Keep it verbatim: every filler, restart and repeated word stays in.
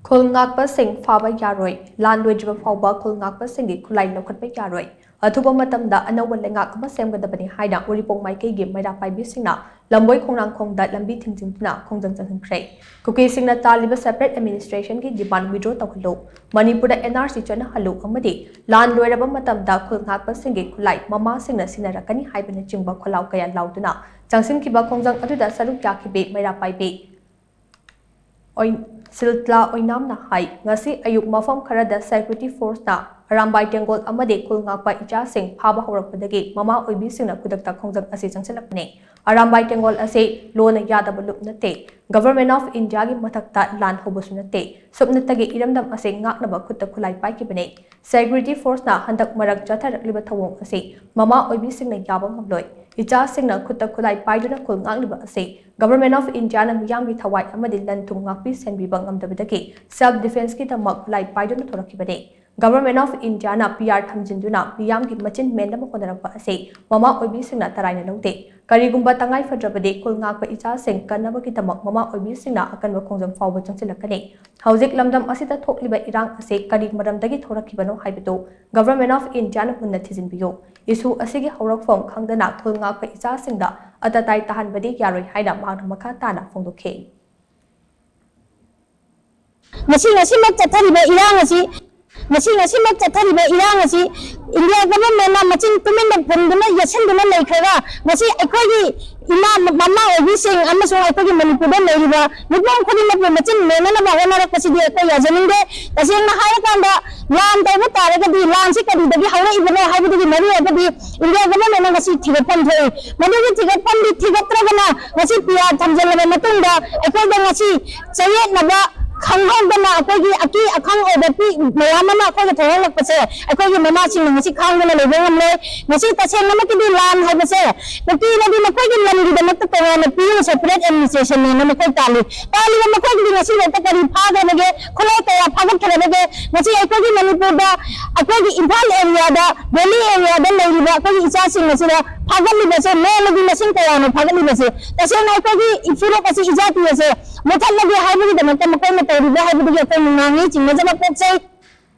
ꯈꯨꯜ ꯉꯥꯛꯄꯁꯤꯡ ꯐꯥꯕ ꯌꯥꯔꯣꯏ꯫ ꯂꯥꯟ ꯂꯣꯏꯗ꯭ꯔꯤꯕ ꯐꯥꯎꯕ ꯈꯨꯜ ꯉꯥꯛꯄꯁꯤꯡꯒꯤ ꯈꯨꯠꯂꯥꯏ ꯂꯧꯈꯠꯄ ꯌꯥꯔꯣꯏ꯫ ꯑꯊꯨꯕ ꯃꯇꯝꯗ ꯑꯅꯧꯕ ꯂꯩꯉꯥꯛ ꯑꯃ ꯁꯦꯝꯒꯗꯕꯅꯤ ꯍꯥꯏꯅ ꯎꯔꯤꯄꯣꯛ ꯃꯥꯏꯀꯩꯒꯤ ꯃꯩꯔꯥ ꯄꯥꯏꯕꯤꯁꯤꯡꯅ ꯂꯝꯕꯣꯏ ꯈꯣꯡꯅꯥꯡꯈꯣꯡꯗ ꯂꯝꯕꯤ ꯊꯤꯡꯖꯤꯟꯗꯨꯅ ꯈꯣꯡꯖꯪ ꯆꯪꯍꯟꯈ꯭ꯔꯦ꯫ ꯀꯨꯀꯤꯁꯤꯡꯅ ꯇꯥꯜꯂꯤꯕ separate administration ꯒꯤ demand withdraw ꯇꯧꯍꯜꯂꯨ, ꯃꯅꯤꯄꯨꯔꯗ N R C ꯆꯠꯅꯍꯜꯂꯨ ꯑꯃꯗꯤ ꯂꯥꯟ ꯂꯣꯏꯔꯕ ꯃꯇꯝꯗ ꯈꯨꯜ ꯉꯥꯛꯄꯁꯤꯡꯒꯤ ꯈꯨꯠꯂꯥꯏ ꯃꯃꯥꯁꯤꯡꯅ ꯁꯤꯟꯅꯔꯛꯀꯅꯤ ꯍꯥꯏꯕꯅꯆꯤꯡꯕ ꯈꯣꯜꯂꯥꯎ ꯀꯌꯥ ꯂꯥꯎꯗꯨꯅ ꯆꯪꯁꯤꯟꯈꯤꯕ ꯈꯣꯡꯖꯪ ꯑꯗꯨꯗ ꯁꯔꯨꯛ ꯌꯥꯈꯤꯕꯤ ꯃꯩꯔꯥ ꯄꯥꯏꯕꯤ ꯑꯣꯏ-, ꯁꯤꯜꯇ꯭ꯂꯥ ꯑꯣꯏꯅꯥꯝꯅ ꯍꯥꯏ, ꯉꯁꯤ ꯑꯌꯨꯛ ꯃꯐꯝ ꯈꯔꯗ security force ꯅ ꯑꯔꯥꯝꯕꯥꯏ ꯇꯦꯡꯒꯣꯜ ꯑꯃꯗꯤ ꯈꯨꯜ ꯉꯥꯛꯄ ꯏꯆꯥꯁꯤꯡ ꯐꯥꯕ ꯍꯧꯔꯛꯄꯗꯒꯤ ꯃꯃꯥ ꯑꯣꯏꯕꯤꯁꯤꯡꯅ ꯈꯨꯗꯛꯇ ꯈꯣꯡꯖꯪ ꯑꯁꯤ ꯆꯪꯁꯤꯜꯂꯛꯄꯅꯤ꯫ ꯑꯔꯥꯝꯕꯥꯏ ꯇꯦꯡꯒꯣꯜ ꯑꯁꯤ ꯂꯣꯅ ꯌꯥꯗꯕ ꯂꯨꯞ ꯅꯠꯇꯦ, Government of India ꯒꯤ ꯃꯊꯛꯇ ꯂꯥꯟ ꯍꯧꯕꯁꯨ ꯅꯠꯇꯦ꯫ ꯁꯨꯞꯅꯇꯒꯤ ꯏꯔꯝꯗꯝ ꯑꯁꯤ ꯉꯥꯛꯅꯕ ꯈꯨꯠꯇ ꯈꯨꯠꯂꯥꯏ ꯄꯥꯏꯈꯤꯕꯅꯤ꯫ Security force ꯅ ꯍꯟꯗꯛ ꯃꯔꯛ ꯆꯠꯊꯔꯛꯂꯤꯕ ꯊꯧꯑꯣꯡ ꯑꯁꯤ ꯃꯃꯥ ꯑꯣꯏꯕꯤꯁꯤꯡꯅ ꯌꯥꯕ ꯉꯝꯂꯣꯏ꯫ ꯏꯆꯥꯁꯤꯡꯅ ꯈꯨꯠꯇ ꯈꯨꯠꯂꯥꯏ ꯄꯥꯏꯗꯨꯅ ꯈꯨꯜ ꯉꯥꯛꯂꯤꯕ ꯑꯁꯤ Government of India ꯅ ꯃꯤꯌꯥꯝꯒꯤ ꯊꯋꯥꯏ ꯑꯃꯗꯤ ꯂꯟ ꯊꯨꯝ ꯉꯥꯛꯄꯤ ꯁꯦꯟꯕꯤꯕ ꯉꯝꯗꯕꯗꯒꯤ self defence ꯀꯤꯗꯃꯛ ꯈꯨꯠꯂꯥꯏ ꯄꯥꯏꯗꯨꯅ ꯊꯣꯔꯛꯈꯤꯕꯅꯤ꯫ Government of India ꯅ P R ꯊꯝꯖꯤꯟꯗꯨꯅ ꯃꯤꯌꯥꯝꯒꯤ ꯃꯆꯤꯟ ꯃꯦꯟꯅꯕ ꯍꯣꯠꯅꯔꯛꯄ ꯑꯁꯤ ꯃꯃꯥ ꯑꯣꯏꯕꯤꯁꯤꯡꯅ ꯇꯔꯥꯏꯅ ꯂꯧꯗꯦ꯫ ꯀꯔꯤꯒꯨꯝꯕ ꯇꯉꯥꯏ ꯐꯗ꯭ꯔꯕꯗꯤ ꯈꯨꯜ ꯉꯥꯛꯄ ꯏꯆꯥꯁꯤꯡ ꯀꯟꯅꯕꯒꯤꯗꯃꯛ ꯃꯃꯥ ꯑꯣꯏꯕꯤꯁꯤꯡꯅ ꯑꯀꯟꯕ ꯈꯣꯡꯖꯪ ꯐꯥꯎꯕ ꯆꯪꯁꯤꯜꯂꯛꯀꯅꯤ꯫ ꯍꯧꯖꯤꯛ ꯂꯝꯗꯝ ꯑꯁꯤꯗ ꯊꯣꯛꯂꯤꯕ ꯏꯔꯥꯡ ꯑꯁꯤ ꯀꯔꯤ ꯃꯔꯝꯗꯒꯤ ꯊꯣꯔꯛꯈꯤꯕꯅꯣ ꯍꯥꯏꯕꯗꯨ Government of India ꯅ ꯃꯨꯟꯅ ꯊꯤꯖꯤꯟꯕꯤꯌꯨ꯫ Issue ꯑꯁꯤꯒꯤ ꯍꯧꯔꯛꯐꯝ ꯈꯪꯗꯅ ꯈꯨꯜ ꯉꯥꯛꯄ ꯏꯆꯥꯁꯤꯡꯗ ꯑꯇꯇꯥꯏ ꯇꯥꯍꯟꯕꯗꯤ ꯌꯥꯔꯣꯏ ꯍꯥꯏꯅ ꯃꯍꯥꯛꯅ ꯃꯈꯥ ꯇꯥꯅ ꯐꯣꯡꯗꯣꯛꯈꯤ꯫ ꯉꯁꯤ ꯉꯁꯤꯃꯛ ꯆꯠꯊꯔꯤꯕ ꯏꯔꯥꯡ ꯑꯁꯤ, ꯉꯁꯤ ꯉꯁꯤꯃꯛ ꯆꯠꯊꯔꯤꯕ ꯏꯔꯥꯡ ꯑꯁꯤ India Government ꯅ ꯃꯆꯤꯟ ꯇꯨꯃꯤꯟꯅ ꯐꯨꯝꯗꯨꯅ ꯌꯦꯠꯁꯤꯟꯗꯨꯅ ꯂꯩꯈ꯭ꯔꯒ, ꯉꯁꯤ ꯑꯩꯈꯣꯏꯒꯤ ꯏꯃꯥ ꯃꯃꯥ ꯑꯣꯏꯕꯤꯁꯤꯡ ꯑꯃꯁꯨꯡ ꯑꯩꯈꯣꯏꯒꯤ ꯃꯅꯤꯄꯨꯔꯗ ꯂꯩꯔꯤꯕ ꯃꯤꯄꯨꯝ ꯈꯨꯗꯤꯡꯃꯛꯄꯨ ꯃꯆꯤꯟ ꯃꯦꯟꯅꯅꯕ ꯍꯣꯠꯅꯔꯛꯄꯁꯤꯗꯤ ꯑꯩꯈꯣꯏ ꯌꯥꯖꯅꯤꯡꯗꯦ꯫ ꯇꯁꯦꯡꯅ ꯍꯥꯏꯔꯀꯥꯟꯗ, ꯂꯥꯟ ꯇꯧꯕ ꯇꯥꯔꯒꯗꯤ ꯂꯥꯟꯁꯤ ꯀꯔꯤꯗꯒꯤ ꯍꯧꯔꯛꯏꯕꯅꯣ ꯍꯥꯏꯕꯗꯨꯒꯤ ꯃꯔꯨꯑꯣꯏꯕꯗꯤ India Government ꯅ ꯉꯁꯤ ꯊꯤꯒꯠꯐꯝ ꯊꯣꯛꯏ꯫ ꯃꯗꯨꯒꯤ ꯊꯤꯒꯠꯐꯝꯗꯤ ꯊꯤꯒꯠꯇ꯭ꯔꯒꯅ ꯉꯁꯤ P R ꯊꯝꯖꯤꯜꯂꯕ ꯃꯇꯨꯡꯗ ꯑꯩꯈꯣꯏꯗ ꯉꯁꯤ ꯆꯌꯦꯠꯅꯕ ꯈꯪꯍꯧꯗꯅ ꯑꯩꯈꯣꯏꯒꯤ ꯑꯀꯤ ꯑꯈꯪ ꯑꯣꯏꯕ ꯄꯤ ꯃꯌꯥꯝ ꯑꯃ ꯑꯩꯈꯣꯏꯗ ꯊꯣꯛꯍꯜꯂꯛꯄꯁꯦ ꯑꯩꯈꯣꯏꯒꯤ ꯃꯃꯥꯁꯤꯡꯅ ꯉꯁꯤ ꯈꯥꯡꯗꯨꯅ ꯂꯩꯕ ꯉꯝꯂꯣꯏ꯫ ꯉꯁꯤ ꯇꯁꯦꯡꯅꯃꯛꯀꯤꯗꯤ ꯂꯥꯟ ꯍꯥꯏꯕꯁꯦ ꯀꯨꯀꯤꯅꯗꯤ ꯃꯈꯣꯏꯒꯤ ꯂꯝꯒꯤꯗꯃꯛꯇ ꯇꯣꯉꯥꯟꯅ ꯄꯤꯌꯨ, separate administration ꯅꯦꯅ ꯃꯈꯣꯏ ꯇꯥꯜꯂꯤ꯫ ꯇꯥꯜꯂꯤꯕ ꯃꯈꯣꯏꯒꯤꯗꯤ ꯉꯁꯤ ꯐꯥꯎꯕ ꯀꯔꯤ ꯐꯥꯈ꯭ꯔꯕꯒꯦ? ꯈꯨꯠꯂꯥꯏ ꯀꯌꯥ ꯐꯥꯒꯠꯈ꯭ꯔꯕꯒꯦ? ꯉꯁꯤ ꯑꯩꯈꯣꯏꯒꯤ ꯃꯅꯤꯄꯨꯔꯗ, ꯑꯩꯈꯣꯏꯒꯤ ꯏꯝꯐꯥꯜ area ꯗ, Delhi area ꯗ ꯂꯩꯔꯤꯕ ꯑꯩꯈꯣꯏꯒꯤ ꯏꯆꯥꯁꯤꯡ ꯑꯁꯤꯗ ꯐꯥꯒꯠꯂꯤꯕꯁꯦ ꯅꯣꯡꯃꯒꯤ ꯃꯁꯤꯡ ꯀꯌꯥꯅꯣ ꯐꯥꯒꯠꯂꯤꯕꯁꯦ? ꯇꯁꯦꯡꯅ ꯑꯩꯈꯣꯏꯒꯤ ꯐꯨꯔꯨꯞ ꯑꯁꯤ, ꯏꯖꯥꯇꯤ ꯑꯁꯦ ꯃꯨꯊꯠꯂꯒꯦ ꯍꯥꯏꯕꯒꯤꯗꯃꯛꯇ ꯃꯈꯣꯏꯅ ꯇꯧꯔꯤꯕ ꯍꯥꯏꯕꯗꯨꯒꯤ ꯑꯩꯈꯣꯏ ꯅꯨꯡꯅꯥꯡꯅꯤ, ꯆꯤꯡꯅꯖꯕ ꯄꯣꯛꯆꯩ꯫